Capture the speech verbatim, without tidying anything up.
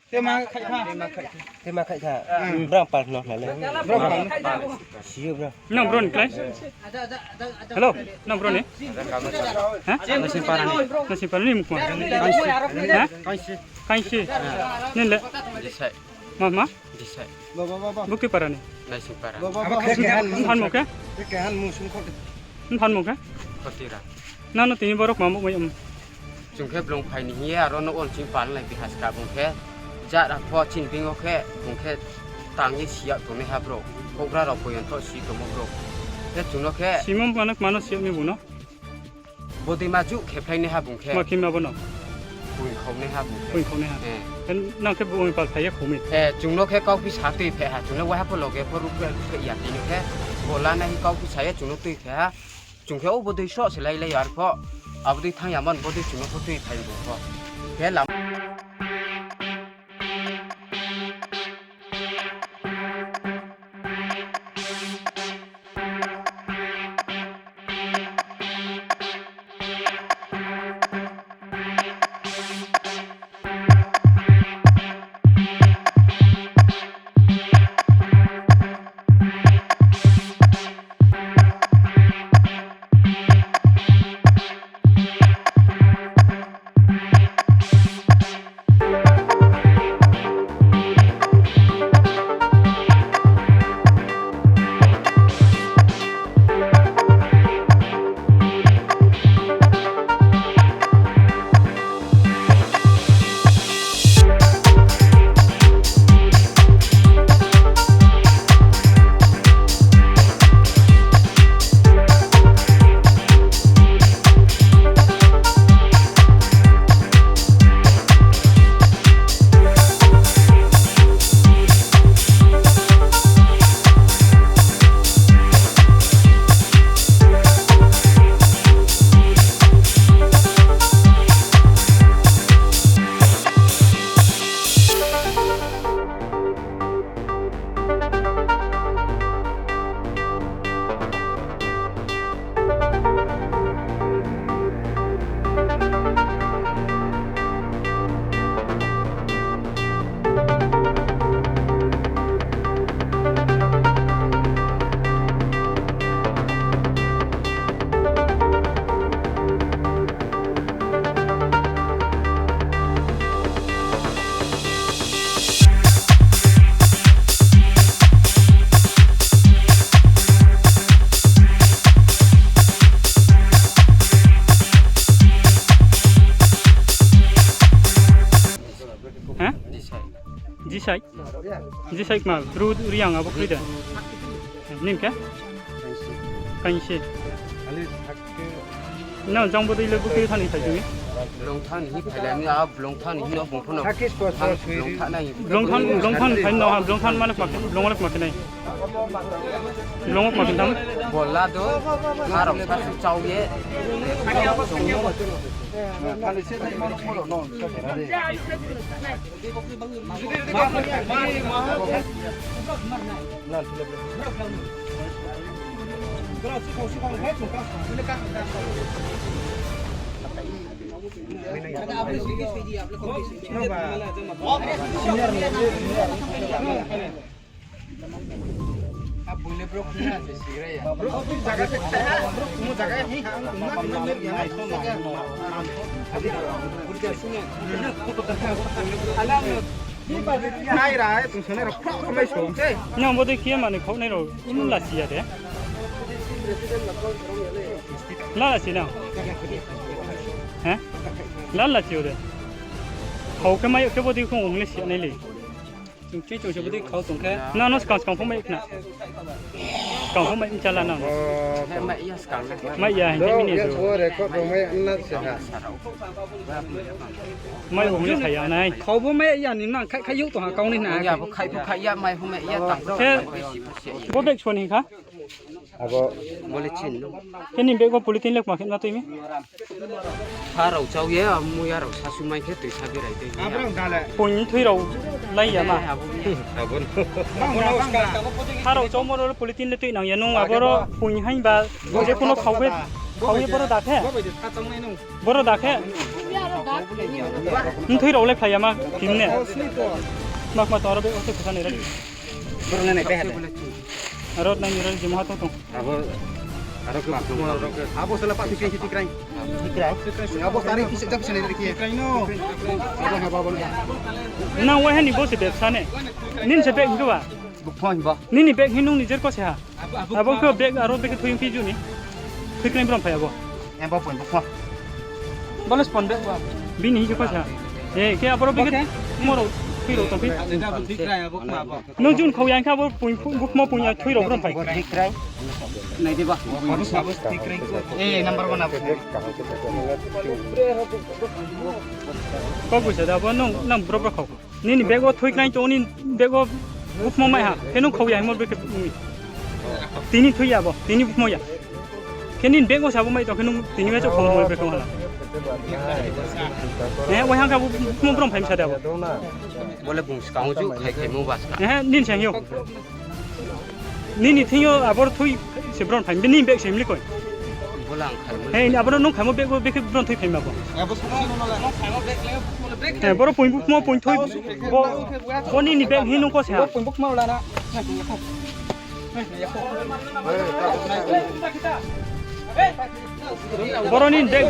Tema khai tha. Tema khai tha. Brang pal no na le. Brang pal. Siyo brang. Nang bro ni klai? Hello, nang bro ni? Ha? Naisingpara ni. Naisingpara ni mukma? Kainsi. Ha? Kainsi. Kainsi. Nini le? Disai. Ma, ma? Disai. Bukti para ni? Naisingpara. Abo khe kehan. Nphan mo khe? Kehan mu sung kho. Nphan mo khe? Khotira. Nang no tini borok ma muk mai um? Chung khe blong phai ni hing ye aro no on ching pal nai bihaska bung khe. Jara pho chini bing o khe bung khe tang ye siya tongnai ha bro. Houhgra rao poyonto si tongmo bro. Khe chung no khe. Simon mano mano siya mi bung no? Bodei ma ju khe phlai nai ha bung khe. Ma khe ma bo no? Pui khau nai ha bung khe. Pui khau nai ha. Eh. Khe nang khe bung pal phai ye khau mi? Eh, chung no khe kau phi sa tui phe ha. Chung no waiha pho loge pho ruh phe ya tini khe. Bo la nai kau phi sa ye chung no tui phe ha. Chung khe o bodei soh se lai lai ar pho. Abo dei thanng ya man bodei chung no pho tui phai bung pho. Khe lam. Ha? Jisai. Jisai? Jisai kma, Bru Reang abo kri de. Nini khe? Kainsi. Nang jang bodei le bukti thani phai tong mi? Blong thani hi phai lai mi, a blong thani hi no bung pho no. Blong than, blong than phai no ha, blong than mane kma khe, blong mane kma khe nai. Blong kma khe tham. Bola do, arok sa su chau ye. Nang bodei khe mani khauh nai rao im lasi ya de. Lala si nang. He? Lala si o de. Khau khe mai khe bodei khong ong le si nai le. Chung chui chung se bodei khau tong khe. Nang no skang skang pho mai khna. Skang pho mai mchala nang. Mai ya hing khe mini do. Mai ong le phai ya nai. Khau bo mai ya ni nang khai khai youh tong ha kau ni na. Ya bo khai pho khai ya mai pho mai ya tang. Khe bo bag soni kha. Abo. Khe ni bag o polythene le kma khe na tui mi. Sa rao chau ye, muya rao sa sumai khe tui sa birai tui. Poing thui rao lai ya ma. Sa rao chau mo rao polythene le tui nang ya nung aboro poing haing ba je kuno khau ye, khau ye boro da khe. Boro da khe. Mthoi rao le khlai ya ma phim ne. Mak ma tong aro bag o tei khusa nai ra di. Aro nai ni ra di, je maha tong tong. Abo sala pa tikrai, tikrai. Tikrai. Abo tari kisa jab sini dari kia. Abo ha babo na. Nang waiha ni bo se bepsa ne. Nini se bag hing khe ba. Nini bag hing nung nijer ko se ha. Abo khe bag aro bag khe thoi phi ju ni. Thoi khnai brom phai abo. Abo pon bukma. Bale spon bag ba. Bini hing khe ko se ha. E khe aboro bag khe moro thoi rao tong phi. Nung jun khau ya hing khe abo pon bukma pon ya thoi rao brom phai. Nai di ba. E number one abo. Kau busa da abo nung nang bro bro khau. Nini bag o thoi khnai tong, nini bag o bukmo mai ha. Khe nung khau ya hingmo bag khe, tini thoi ya bo, tini bukmo ya. Khe nini bag o sabo mai tong khe nung tini mai chouh khau mo bag khe hala. Wai hang khe abo bukmo brom phai msa de abo. Bole bung skang o chouh khai khai mo ba. Nini se hing yo. Nini thing yo aboro thoi se brom phai, nini bag se himli koi. Aboro nung khaimo bag o bag khe brom thoi phai ma bo. Boro poing bukmo poing thoi bo, bo nini bag hing nung ko se ha. Boro nini bag.